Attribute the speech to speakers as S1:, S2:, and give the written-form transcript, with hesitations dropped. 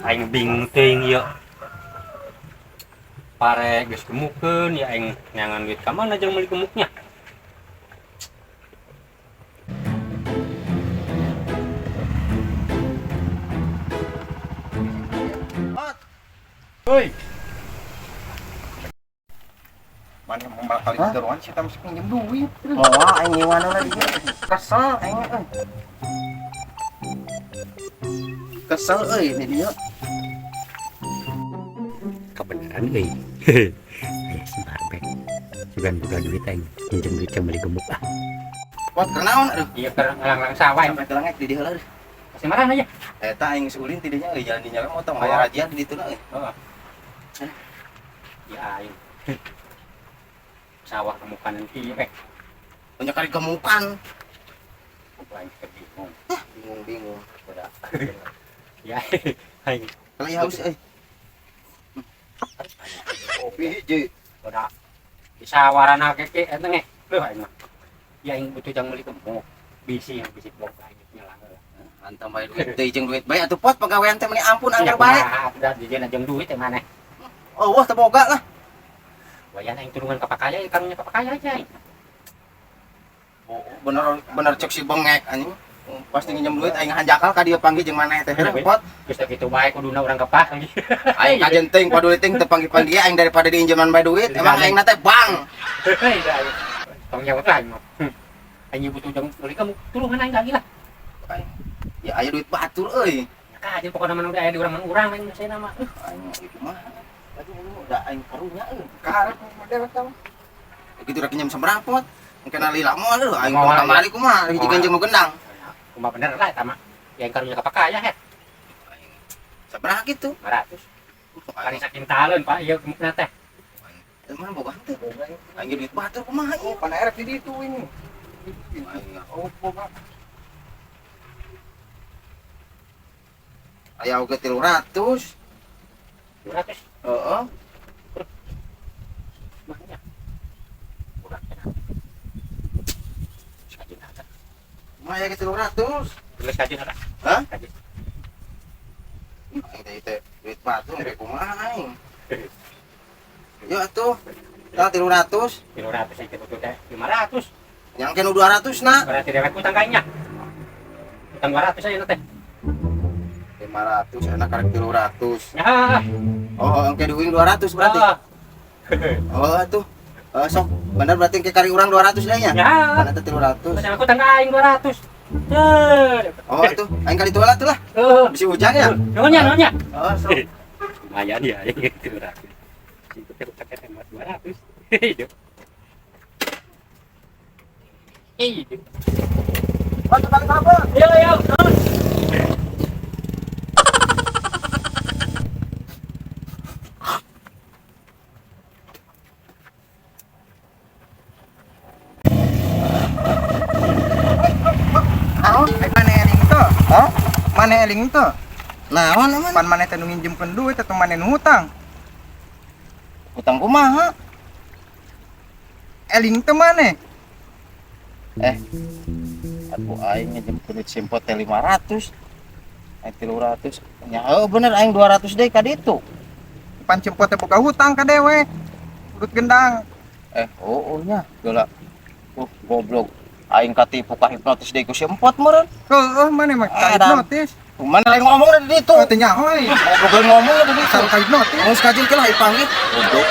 S1: Aing bingung teuing ieu. Pare geus gemukeun ya aing neangan duit ka mana jeung meuli gemuknya.
S2: Hoi. Mana mau kali daruan sih mesti pinjem duit.
S3: Moal aing nyiwana lah dia. Kesel aing euy. Kesel euy di dieu.
S1: Kebenaran euy. Aya si Barbek. Sugan boga duit aing minjem duit jeung meuli gemuk ah.
S3: Pot kenaon aduh.
S1: Iya keur ngalanglang sawah aing.
S3: Sampai telangek di dieu heula.
S1: Kasih marah aja.
S3: Eta aing geus ulin ti dinya euy jalan di nyala motong aya razia di ditu euy.
S1: Heeh. Ya aing. Sawah gemukan nanti eh.
S3: Banyak kali gemukan.
S1: Aing teh bingung.
S3: Bingung-bingung.
S1: Udah. Ya aing.
S3: Kalau haus euy. Kopi hiji.
S1: Udah. Di sawarana keke eta nge. Leuh aing mah. Ya aing butuh jang meuli gemuk. Bisi yang bisi boga aing nyelang heula.
S3: Antam bae duit teh jeung duit bae atuh pot pagawean teh meuni ampun anggar bae.
S1: Udah dijieun jeung duit teh maneh.
S3: Oh, wah teu boga lah.
S1: Wayan aing tulungan ka pakaya, karunya ka pakaya aja aing.
S3: Oh, bener bener cek si bengek anjing. Pasti nginjem duit aing hanjakal ka dieu panggih jeung maneh teh heuh pot.
S1: Geus teh kitu bae kuduna urang kepah.
S3: Aing kajen teuing paduli teuing teu panggih-panggih aing daripada diinjeman bae duit emang aing na teh bang.
S1: Heuh da aing. Tong nyawa teh aing mah. Aing butuh jang meuli kamu tulungan aing lagi lah.
S3: Ya aya duit batur euy.
S1: Ya kajen pokona mah udah aya di urang mah urang aing saya nama.
S3: Aing itu mah. Aduh udah aing karunya euy.
S2: Karep model eta mah.
S3: Gitu rek nginjem sabaraha pot. Engke lila moal euy aing kamari kumaha hiji genjeng nu gendang.
S1: Kumaha bener lah eta mah. Ya aing karunya ka pakaya het.
S3: Sabaraha kitu?
S1: 500. Kali sakintaleun Pak ieu gemukna teh.
S3: Mana boga teh? Aing duit batur kumaha ieu?
S2: Oh, pan erek di ditu ini. Oh, boga.
S3: Aya oge 300.
S1: 300.
S3: Heeh.
S1: Banyak. Kurang enak. Kajen ada.
S3: Kumaha aya 300?
S1: Geus kajen ada.
S3: Hah?
S1: Kajen.
S3: Aing teh duit batur engke kumaha aing. Yo atuh. Tah 300.
S1: 300 aing teh butuh teh 500.
S3: Yang kena 200 na.
S1: Berarti dewek utang kayaknya. Utang 200 aja teh.
S3: 500 enak karek 300.
S1: Ya.
S3: Oh, engke diuing 200 berarti. Oh, atuh. Sok bener berarti engke kari urang 200 deui nya.
S1: Ya.
S3: Mana teh 300.
S1: Utang aku tangga aing 200.
S3: Oh, atuh. Aing kali tuh lah.
S1: Heeh.
S3: Bisi hujan ya?
S1: Nuhun nya, nuhun nya.
S3: Oh, sok.
S1: Lumayan ya aing 300. Itu teh utang teh 200. Hidup. Hidup.
S3: Balik balik apa?
S1: Yo yo.
S2: Mana eling teu?
S3: Hah?
S2: Mana eling teu?
S3: Naon emang?
S2: Pan maneh teh nu nginjemkeun duit atau maneh nu hutang?
S3: Hutang kumaha?
S2: Eling teu maneh?
S3: Atuh aing nginjemkeun duit simpot teh 500. Aing 300. Nya heuh bener aing 200 deui ka ditu.
S2: Pan cempot teh boga hutang ka dewek. Urut gendang.
S3: Oh nya geula. Goblok. Aing katipu ka hipnotis deui ku si empot meureun.
S2: Heueuh maneh mah ka hipnotis.
S3: Mana lain ngomong di ditu.
S2: Oh, teu nyaho euy.
S3: Goblok lain ngomong di ditu.
S2: Asal ka hipnotis.
S3: Geus kajeun ke lah dipanggil. Goblok.